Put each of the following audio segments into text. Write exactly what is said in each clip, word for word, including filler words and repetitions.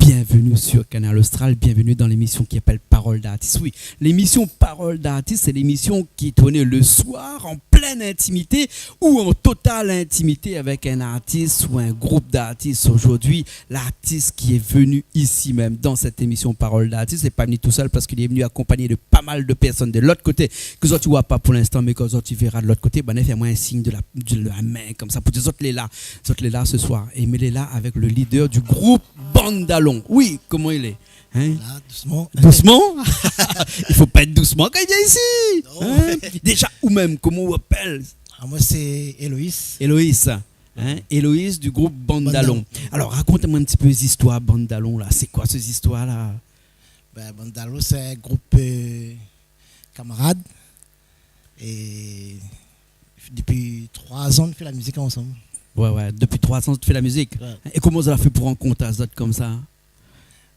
Bienvenue sur Kanal Austral, bienvenue dans l'émission qui s'appelle Parole d'artiste. Oui, l'émission Parole d'artiste, c'est l'émission qui est tournée le soir en pleine intimité ou en totale intimité avec un artiste ou un groupe d'artistes. Aujourd'hui, l'artiste qui est venu ici même dans cette émission Parole d'artiste n'est pas venu tout seul parce qu'il est venu accompagné de pas mal de personnes de l'autre côté, ke zot i voi pa pou linstan, mé ke zot i vèra de l'autre côté, bin, fé amoin in sign de la, de la min konmsa pou dir zot lé la. Zot lé la ce soir. É mi lé la avèk le leader du groupe Bandalon. Oui, koman i lé ? Hein ? La, dousman. Dousman ? I fo pa èt dousman kan i vien isi. Non. Hein ? Déza, ou mèm, koman ou apèl ? Ah, moin sé Héloïs. Héloïs. Hein ? Héloïs du groupe Bandalon. Bandalon. Alor, rakont amoin in ti pé zistoir Bandalon la. Sé koi sé zistoir la ? Bin, Bandalon, sé in group, euh, kamarad. É dopi troi zan, nou fé la mizik ansanm. Ouais, ouais, dopi troi zan, ou fé la mizik. Ouais. É koman zot la fé pou rankont azot konmsa ?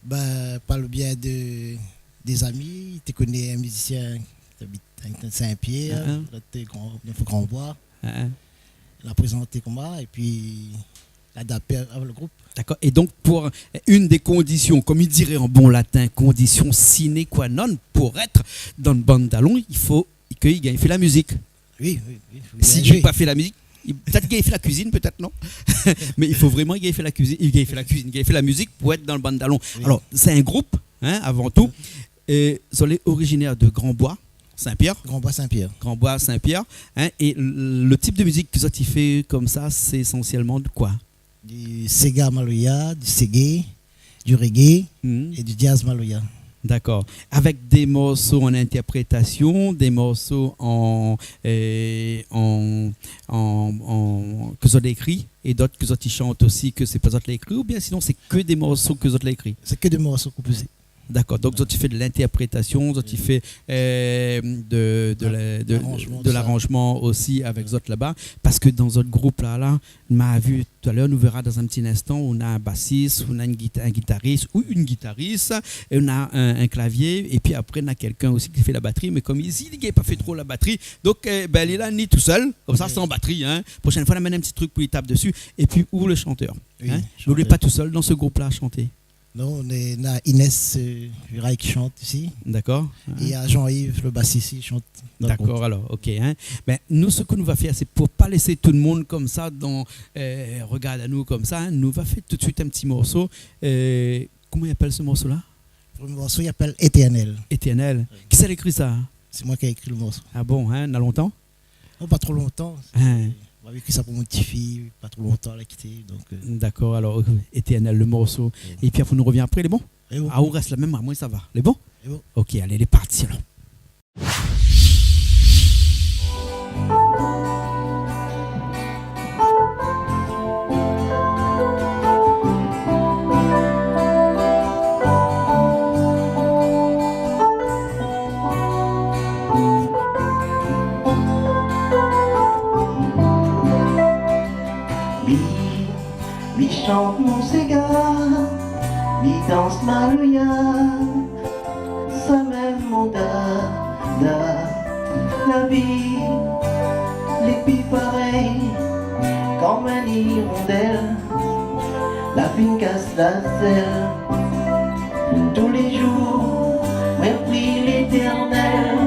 Bin, par le biais de, dé zami, té koné in mizisien ki abit Sin-Pièr, hein, hein, lot té Gran, Gran Boi. Hein, hein. La prézanté koman, épi la adapté avèk le group. D'accord. Et donc, pour une des conditions, comme il dirait en bon latin, condition sine qua non pour être dans le Bandalon, il faut ke i gingn fé la mizik. Oui, oui, oui, fo bien zoué. Si i gingn pa fé la mizik, i, pétèt i gingn fé la kuizine, pétèt, non ? Mé i fo vréman i gingn fé la kuizine, i gingn fé la kuizine, i gingn fé la mizik pou èt dan le Bandalon. Oui. Alor, sé in group, hein, avan tou. Mm. É zot lé orizinèr de Gran Boi, Sin-Pièr. Gran Boi, Sin-Pièr. Gran Boi, Sin-Pièr, hein, é le, le tip de mizik ke zot i fé konmsa, sé ésansièlman de koi ? Du séga maloya, du seggae, du reggae, mhm, et du jazz maloya. D'accord. Avec des morceaux en interprétation, des morceaux en, euh, en, en, en, ke zot la ékri, é d'ot ke zot i shant osi, ke sé pa zot la ékri, oubien sinon sé ke dé morso ke zot la ékri ? Sé ke dé morso konpozé. D'accord. Donk, ouais, zot i fé de l'interprétation, zot i fé, euh, de, de la, de, de l'aranjman, tout sa, de l'aranjman osi avèk zot laba. Parske dan zot group la, la, nou la vi talèr, nou vèra dan in ti linstan, ou na in basis, ou na in gita-, in gitaris, ou in gitaris, é ou na in, in klavié, épi apré, ou na kèlkin osi ki fé la batri, mé konm isi, li gingn pa fé tro la batri, donk, euh, bin, li lé la, li lé tousèl, konmsa, oui, san batri, hein. Proshèn foi, nou amenn in ti truk pou li tap dési, épi ou le shantèr, oui, hein. Shantèr. Mé ou lé pa tousèl dan se group-la a shanté. Non, nou na, na Inès, euh, Viray ki shant isi. D'accord. É na Jean-Yves, le bassiste, ki shant dan le group. D'accord, alor, OK, hein. Bin, nou, sak nou va fé, sé pou pa lès tout le moun konmsa, dan, euh, regard anou konmsa, hein. Nou va fé tout de suite in ti morso. Euh, koman i apèl se morso-la ? Le morso, i apèl Éternel. Éternel. Oui. Kisa la ékri sa ? Sé moin ki la ékri le morso. Ah bon, hein, na lontan ? Non, pa tro lontan. Hein. Sé, moin la ékri sa pou mon tifi, pa tro lontan, la kité, donk, euh. D'accord, alor, euh, Éternel, le morso. Oui. Épi apré, nou rovien apré, lé bon ? Lé bon. Ah, ou rès la mèm, moin, sa va. Lé bon ? Lé bon. OK, alé, lé parti, alor. Mi, mi shant mon séga, mi dans maloya, sa mèm mon dada. La vi lé pi parèy, konm in irondèl, la fine kas la zèl. Tou lé zour, moin pri Létèrnèl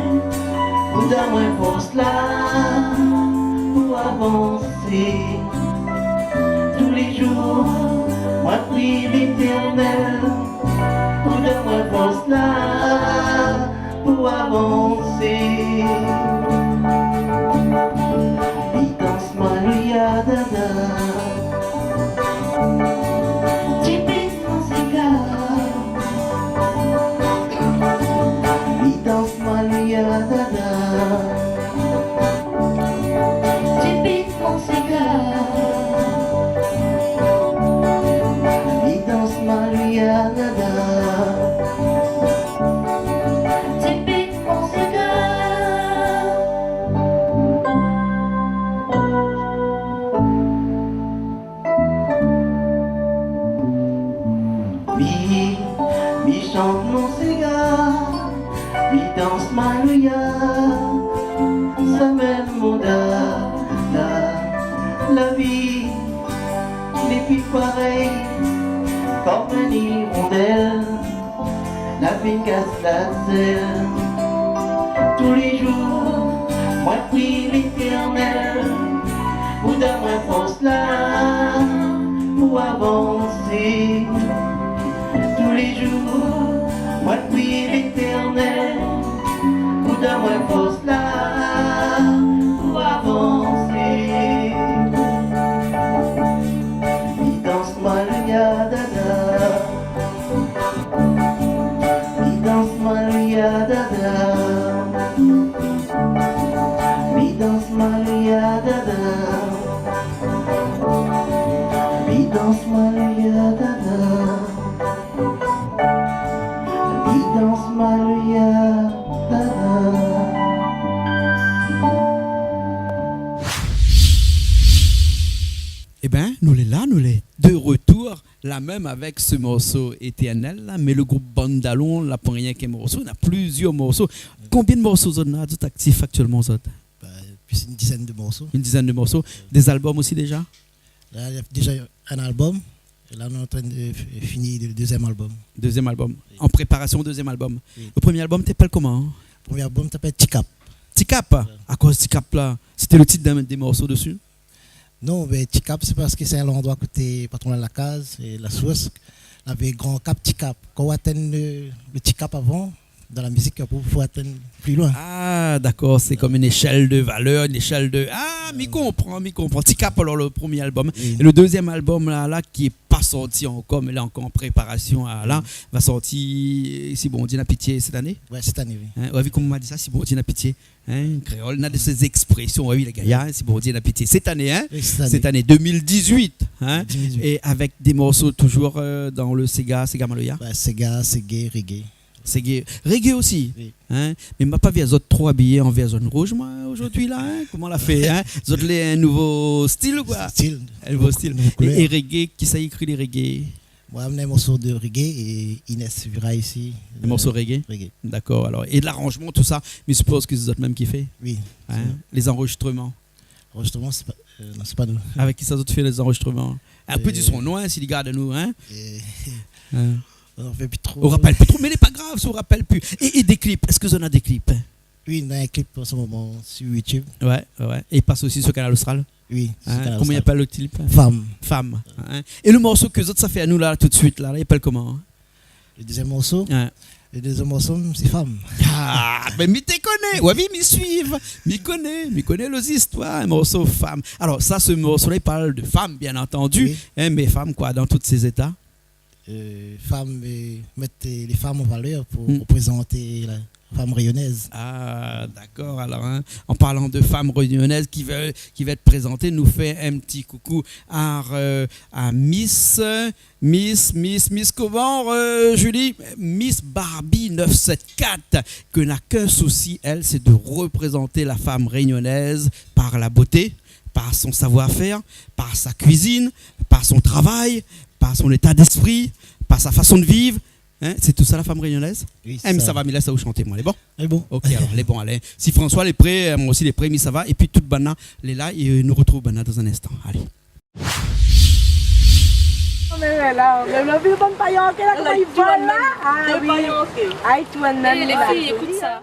pou donn amoin fors la pou avansé. Tou lé zour, moin pri Létèrnèl pou donn amoin fors la pou avansé. Mi dans maloya dada, tipik mon séga. Mi dans maloya dada, tipik mon séga. Mi dans maloya dada, tipik mon séga. Mi, mi shant mon séga, mi dans maloya, sa mèm mon dada. La vi lé pi parèy, Konm in irondèl, la vin kas la sèl. Tou lé zour, moin pri Létèrnèl pou donn amoin fors la pou avansé. Tou lé zour, moin pri Létèrnèl pou donn amoin fors la pou avansé. Mi dans moin le yadada. Mi dans moin le yadada. Mi dans moin le yadada. Mi dans moin le yadada. Mi dans moin le yadada. Ébin, nou lé la, nou lé de retour la mèm avèk se morso Étèrnèl la, mé le group Bann Dalon la pran rienk in morso, néna plizièr morso. Konbien de morso zot néna, zot aktif aktièlman, zot ? Ba, plis in dizèn de morso. In dizèn de morso. Dé album osi déza ? La, déza in album. É la, nou lé antrin de f-, fini le dézièm album. Dézièm album. Oui. An préparasion dézièm album. Oui. Le promié album té i apèl koman ? Promié album té i apèl Tikap. Tikap ? Ouais. Akoz Tikap la, sété le tit d'in dé morso dési ? Non, bin, Tikap, sé parske sé in landroi koté patron la kaz, é la sours, lavé Gran Kap, Tikap. Kan ou atinn le, le Tikap avan, dan la mizik, apré ou fo atinn pli loin. Ah, dakor, sé konm in éshèl de valèr, in éshèl de, ah, mi konpran, mi konpran. Tikap, alor, le promié album. Oui. É le dézièm album la, la, ki lé pa sorti ankor, mé la ankor an préparasion, ah, la, va sorti, si Bondié na pitié, sèt ané ? Ouais, sèt ané, oui. Hein, ou la vi koman ma di sa, si Bondié na pitié. Hein, kréol, na de sé ékspresion, oui, lé gayar, hein, si Bondié na pitié. Sèt ané, hein ? Oui, sèt ané. Sèt ané deux mille dix-huit, hein ? Deux mille dix-huit. É avèk dé morso touzour, euh, dan le séga, séga maloya ? Ba, séga, ségé, reggae. Ségé, reggae osi, hein ? Oui. Mé ma pa vi azot tro abiyé an vèr zone rouz, moin, zordi la, hein ? Koman la fé, hein ? Zot lé in nouvo stil, koi ? Stil. In nouvo stil. Nouvo koulèr. É, é reggae, kisa i ékri le reggae ? Moin la amenn in morso de reggae é Inès Vira isi. In morso reggae ? Reggae. Dakor, alor. É laranzman, tousa, mi sipoz ke sé zot mèm ki fé ? Oui. Hein ? Sé nou. Lé zanrozistroman ? Anrozistroman, sé pa, euh, non, sé pa nou. Avèk kisa zot i fé lé zanrozistroman ? Apré, di son non, hein, si li gard anou, hein ? Euh, hein ? Nou rapèl pi tro. Ou rapèl pi tro, mé lé pa grav si ou rapèl pi. É, é dé klip, èske zot néna dé klip ? Oui, nou néna in klip an se moman si YouTube. Ouais, ouais, ouais. É i pas osi si Kanal Austral. Oui, si Kanal Austral. Hein ? Koman i apèl le klip ? Femme. Femme, hein ? É le morso ke zot sa fé anou la, tout suit la, la, i apèl koman ? Le dézièm morso ? Ouais. Le dézièm morso, sé Femme. Ah, bin, mi té koné. Ouais, mi, mi suiv. Mi koné, mi koné lé zistoir, in morso Femme. Alor, sa, se morso la, i parl de femme, bien entendu. Oui. Hein, mé femme, koi, dan tout sé zéta ? Euh, femme, euh, mèt, euh, lé femme an valèr pou reprézant la femme rényonèz. Ah, dakor, alor, hein. An parlan de femme rényonèz ki va, ki va èt prézanté, nou fé in ti koukou a, euh, a Miss, Miss, Miss, Miss koman, euh, Julie ? Miss Barbie neuf sept quatre, ke na k'in sousi, èl, sé de reprézanté la femme rényonèz par la boté, par son savoir-fèr, par sa kuizine, par son travay, par son éta d'èspri, par sa fason de viv. Hein, sé tousa la femme rényonèz ? Oui, sa va. Hein, mi sava, mi lès aou shanté, moin. Lé bon ? Lé bon. Ok, alor, lé bon, alé. Si François lé pré, euh, moin osi lé pré, mi sava. Épi tout banna lé la, é, euh, nou retrouv banna dan in instan. Alé. Mé la, mé la, vi bann payanké la, koman i vol la ? Ah oui. Ah, i tourn mèm la. Eh, les filles, écoute ça.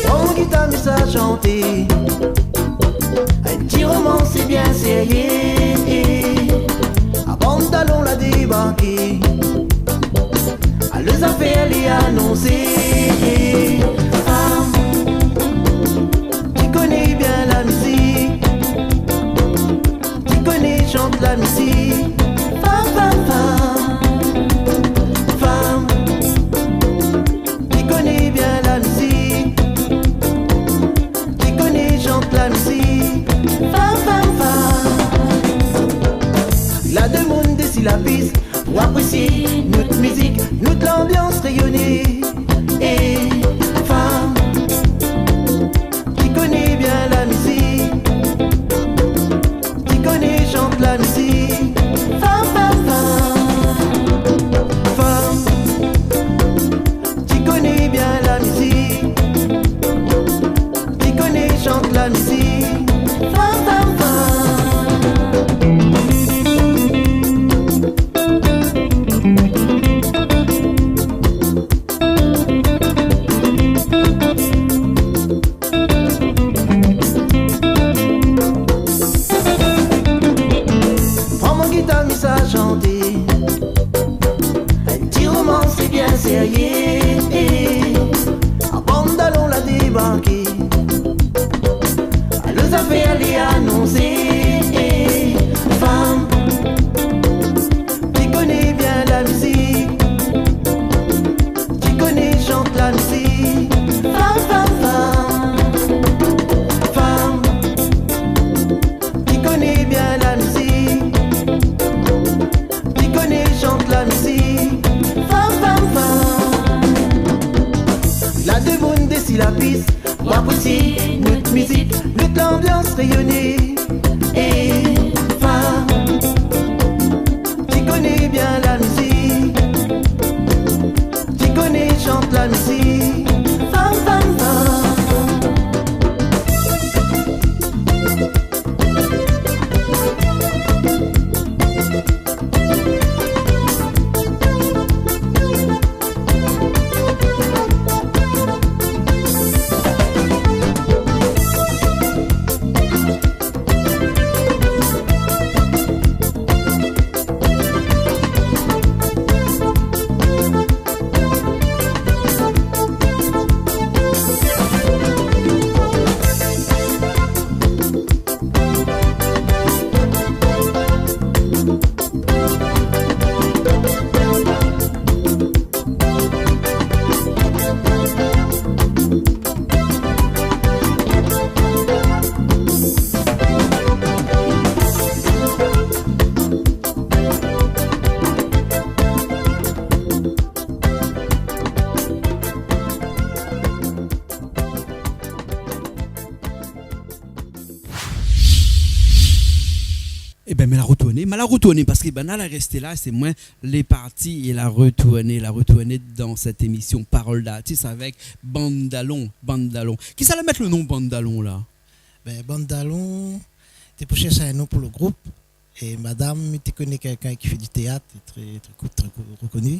Pran mon gitar, mi sa shanté. In ti romans bien sérié. A Bann Dalon la débarké. A, le zafèr lé anonsé. Femme, ti koné bien la mizik. Ti koné shant la mizik. Femme, femme, femme. Femme, ti koné bien la mizik. Ti koné shant la mizik. Femme, femme, femme. La demoun dési la pis. Ou aprésié nout mizik, nout lanbians rényoné. É fanm ki koné bien la mizik, ki koné shant la mizik. Fanm, fanm, fanm. Fanm ki koné bien la mizik, ki koné shant la mizik. Fanm, fanm, fanm. Pran mon gitar, mi sa shanté. In ti romans bien sérié. Bann dalon la débarké. Alor zafèr lé anonsé. Fanm ki koné bien la mizik, ki koné shant la mizik. Fanm, fanm, fanm. Fanm ki koné bien la mizik, ki koné shant la mizik. Fanm, fanm, fanm. La demoun dési la pis, ou aprésié nout mizik, nout lanbians rényoné. É fanm ki koné bien la mizik, ki koné shant la mizik. Fanm, fanm, fanm. Ében, mi la retourné, mi la retourné, parske banna la rès la, sé moin lé parti, é la retourné, la retourné dan sèt émisyon Parole d'artiste avèk Bann Dalon, Bann Dalon. Kisa la mèt le non Bann Dalon la ? Bin, Bann Dalon, té pou shèrsh in non pou le group. É madam, mi té koné kèlkin ki fé di téat, trè, trè ko-, trè ko-, rokoni.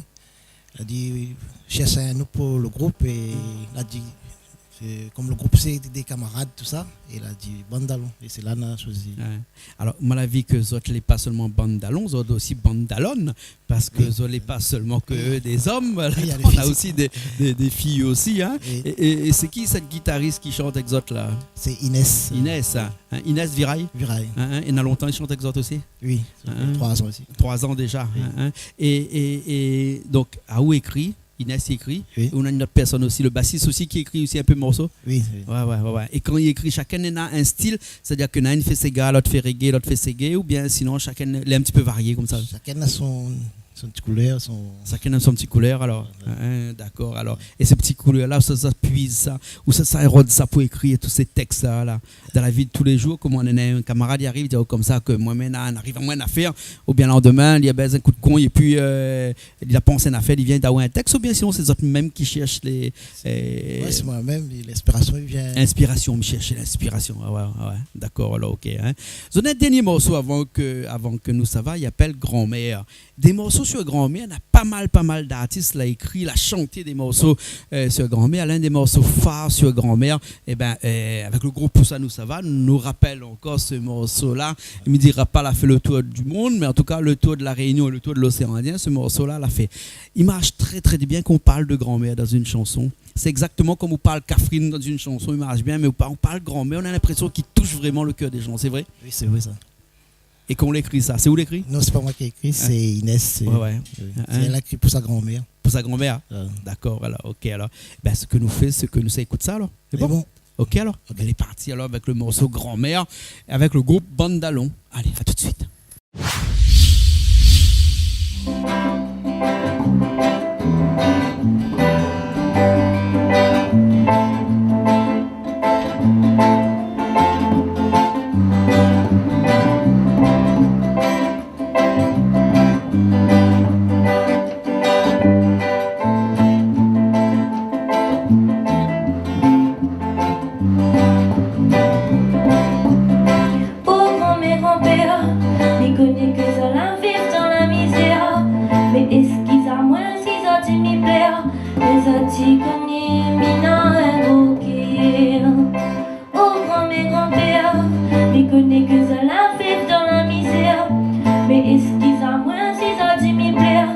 La di, shèrsh in non pou le group, é la di, sé, kom le group sé dé kamarad, tousa, é la di Bann Dalon. É sé la nou la shoizi. Wé. Alor, moin la vi ke zot lé pa sèlman Bann Dalon, zot osi Bann Dalone, parske zot lé pa sèlman ke dé zom, néna dé fiy osi, dé, dé, dé fiy osi, in. Wi. É, é, é sé ki sèt gitaris ki shant èk zot la ? Sé Inès. Inès, in. In, Inès Viray. Viray. In, in, é na lontan li shant èk zot osi ? Wi, sa fé trwa an osi. Trwa an déza, in. É, é, é donk, aou ékri, Inès i ékri, é ou na in not pèrsone osi, le basis osi, ki ékri osi in pé morso. Wi, wi. Wé, wé, wé, wé. É kan i ékri, shakinn néna in stil, sétadir ke na inn i fé séga, lot i fé reggae, lot i fé seggae, oubien sinon shakinn lé in ti pé varié konmsa ? Shakinn na son son ti koulèr, son... Shakinn na son ti koulèr, alor. Wé. In, in, dakor, alor. É se ti koulèr la, sa, sa puiz sa, ou sa, sa i rod sa pou ékri tout sé tèks la, la, dan la vi de tou lé zour, koman néna in kamarad i ariv, i di, o, konmsa ke moin mèm, na, na ariv amoin in nafèr, oubien landemin, li la bèz in kou d'kon, épi, eu, li la pans in nafèr, li vien, li done aou in tèks, oubien sinon sé zot mèm ki shèrsh lé, eu... Wé, sé moin mèm, linspirasion i vien. Inspirasion, mi shèrsh linspirasion, a wé, a wé, dakor, alor, OK, in. Zot néna in dèrnié morso avan ke, avan ke nou sava, i apèl Granmèr. Dé morso sur Granmèr, na pa mal, pa mal d'artis la ékri, la shanté dé morso, eu, sur Granmèr. L'un dé morso far sur Granmèr, ében, eu, avèk le group Pou sa nou sava, nou rapèl ankor se morso la. Mi dira pa la fé le tour du mond, mé an tou ka le tour de La Rényon é le tour de l'oséan Indien, se morso la, la fé. I marsh trè, trè bien kan ou parl de Granmèr dan in shanson. Sé égzaktoman kom ou parl Kafrine dan in shanson, i marsh bien, mé ou pa-, ou parl Granmèr, ou na linprésion k'i toush vréman le kèr dé zan, sé vré ? Wi, sé vré sa. É kan ou la ékri sa, sé ou la ékri ? Non, sé pa moin ki la ékri, sé Inès, sé, wé, wé, sé èl la ékri Pou sa Granmèr. Pou sa Granmèr ? Wé. Dakor, alor, OK, alor. Bin, sak nou fé, sak nou sa ékout sa, alor. Sé bon ? Sé bon. OK, alor. OK. Bin, lé parti, alor, avèk le morso Granmèr, avèk le group Bann Dalon. Alé, a tout de suit. Mé zot i koné mi néna in gro kèr. O granmèr, granpèr, mi koné ke zot la viv dan la mizèr. Mé eskiz amoin si zot i di mi plèr.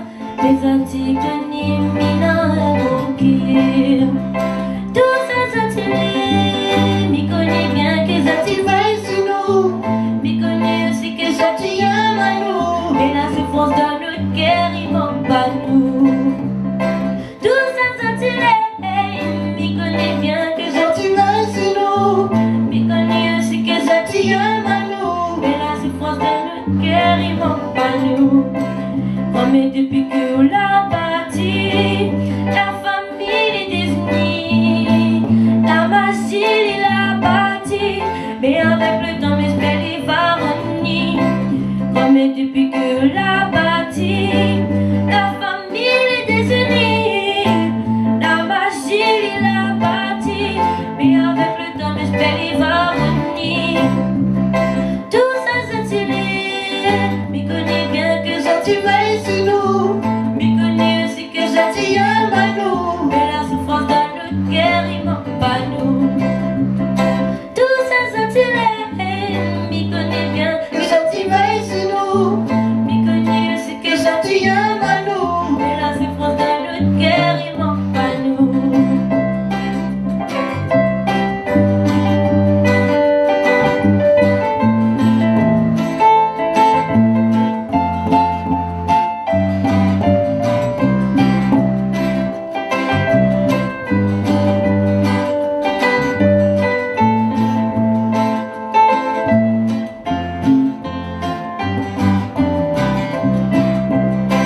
Mé zot i koné mi néna in gro kèr. Tousa zot i lé, mi koné bien ke zot i vèy si nou. Mi koné osi ke zot i èm anou. Mé la soufrans dan nout kèr i mank pa nou. Tousa zot i lé, mi koné bien ke zot i vèy si nou. Mi koné osi ke zot i èm anou. Mé la soufrans dan nout kèr i mank pa nou. Granmèr, dopi ke ou la parti, la fami lé dézini, la mazi li la parti. Mé avèk lo tan, mi èspèr li va rovni. Granmèr, dopi ke ou la parti, la fami lé dézini, la mazi li la parti. Mé avèk lo tan, mi èspèr li va rovni. Tousa zot i lé, mi koné bien ke zot i vèy si nou. Mi koné osi ke zot i èm anou. Mé la soufrans dan nout kèr i mank pa nou. Tousa zot i lé, mi koné bien ke zot i vèy si nou. Mi koné osi ke zot i èm anou. Mé la soufrans dan nout kèr i mank pa nou.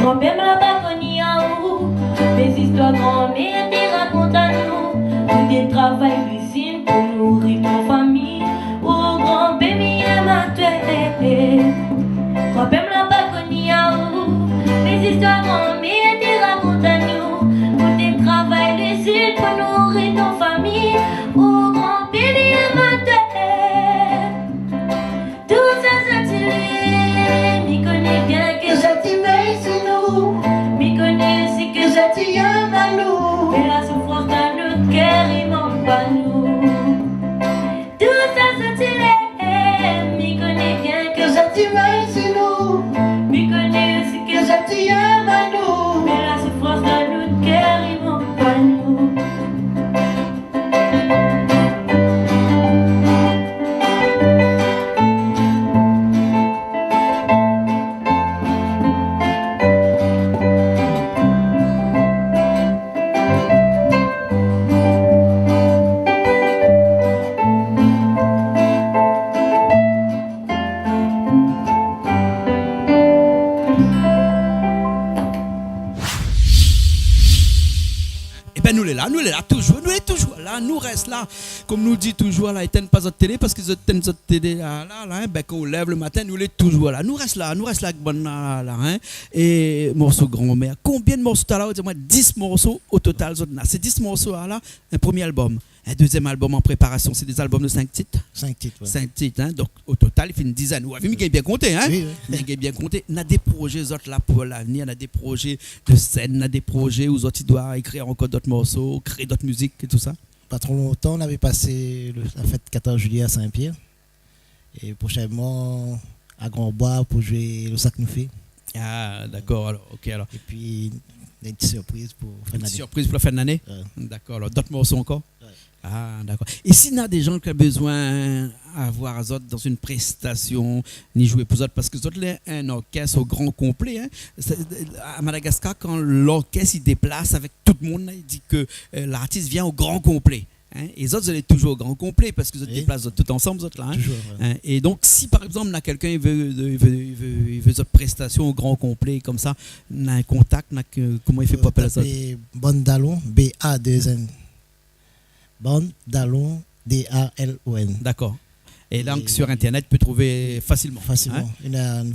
Granpèr, ma la pa koni aou, mé zistwar granmèr té rakont anou. Ou té travay lizine pou nouri ton fami. O granpèr, mi èm atoué. Granpèr, ma la pa koni aou, mé zistwar granmèr té rakont anou. Ou té travay lizine pou nouri ton fami. O granpèr, mi èm atoué. Tousa zot i lé, mi koné bien ke zot i vèy si nou. Mi koné osi ke zot i èm anou. Mé la soufrans dan nout kèr i mank pa nou. Tousa zot i lé, mi koné bien ke zot i vèy si nou. Mi koné osi ke zot i èm anou. Mé la soufrans dan nout kèr i mank pa nou. Ében, nou lé la, nou lé la toujour, nou lé toujour la, nou rès la. Kom nou di toujour la, étinn pa zot télé, parske zot étinn zot télé la, la, la, in, bin, kan ou lèv lo matin, nou lé toujour la. Nou rès la, nou rès la èk bann la, la, in. É morso Granmèr, konbien morso talèr ? Ou di amoin dis morso o total zot néna. Sé dis morso la, la, in promié albom. In dézièm albom an préparasion, sé dé albom de sink tit ? Sink tit, oué. Sink tit, in. Donk, o total, i fé in dizèn. Ou la vi, mi gingn bien konté, in ? Oui, oui. Mi gingn bien konté. Na dé projé, zot la, pou lavenir, na dé projé de sèn, na dé projé ousa zot i doi ékrir ankor dot morso, kréé dot mizik é tousa ? Pa tro lontan, nou la pasé lo, la fèt katòz juillet à Saint-Pierre. É proshènman, à Grand-Bois pou zoué lo Sak Nou Fé. Ah, dakor, alor, OK, alor. Épi, néna in ti sirpriz pou fin d'ané. In ti sirpriz pou la fin d'ané ? Oué. Dakor, alor, dot morso ankor ? Oué. Ah, dakor. É si néna dé jan ki la bezoin avoir azot dan in préstasion, ni zoué pou zot, parske zot lé in orkès o gran konplé, in. Sé, a Madagaskar, kan lorkès i déplas avèk tout moun, i di ke, euh, lartis i vien o gran konplé. In, é zot, zot lé toujour o gran konplé, parske zot i déplas zot tout ansanm, zot la, in. Toujour, oué. In, é donk, si par égzanp, na kèlkin i vé, i vé, i vé, i vé zot préstasion o gran konplé, komsa, na in kontak, na ke, koman i fé pou apèl azot ? Tapé Bann Dalon, B A deux N. Bann Dalon, D A L O N. Dakor. É donk, é sur Internet, i pé trouvé fasilman, fasilman, in ? Néna in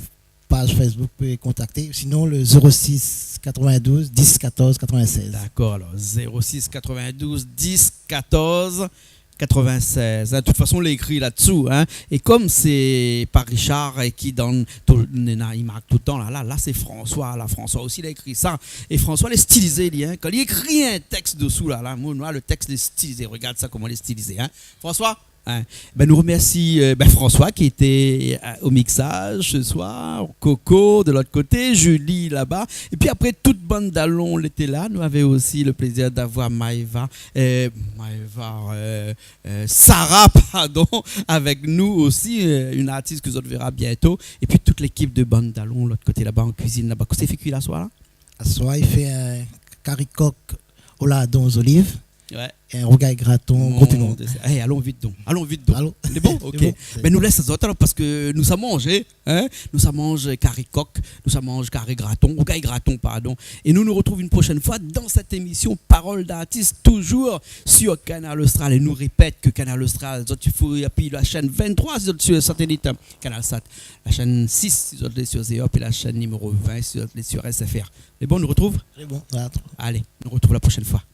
paz Facebook, ou pé kontakté. Sinon, lo zéro six quatre-vingt-douze dix quatorze quatre-vingt-seize. Dakor, alor, zéro six quatre-vingt-douze dix quatorze Quatre-vingt-seize, hein. De tout fason, lé ékri la-dsou, hein. É kom sé pa Richard, euh, ki donn tout, néna, i mark toultan, la, la, la, sé François, la, François osi, li la ékri sa. É François, lé stilizé, li, hein. Kan li ékri in tèks dsou, la, la, moin, moin, le tèks lé stilizé. Regard sa, koman lé stilizé, hein. François, hein. Ben, nou remèrsi, euh, ben, François, ki lété, euh, o mixage se soir, Coco, de l'ot koté, Julie, laba. É pi apré, tout bann dalon lété la. Nou avé osi le plézir d'avoir Maëva, euh, Maëva, euh, euh, Sarah, pardon, avèk nou osi, euh, in artis ke zot i véra bientôt. É pi tout lékip de bann dalon, lot koté laba, an kuizine laba. Kosa i fé kui la, aswar la ? Aswar, i fé in kari kok o lardon, o zoliv. Ouais. É in rougay graton, gro pinon. Mon Dieu. Eh, alon vit donk. Alon vit donk. Alon. Lé bon ? Lé bon. OK. Ben, nou lès azot alor, parske nou sa manzé, hein ? Nou sa manz kari kok, nou sa manz kari graton, rougay graton, pardon. É nou nou retrouv in proshèn foi dan sèt émisyon Parole d'artiste, toujours sur Kanal Austral. É nou répèt ke Kanal Austral, zot i fo apiy la shèn vingt-trois si zot lé sur satelit, hein, Canalsat, la shèn six si zot lé sur Zeop é la shèn niméro vingt si zot lé sur S F R. Lé bon, nou retrouv ? Lé bon, nou retrouv. Alé, nou retrouv la proshèn foi.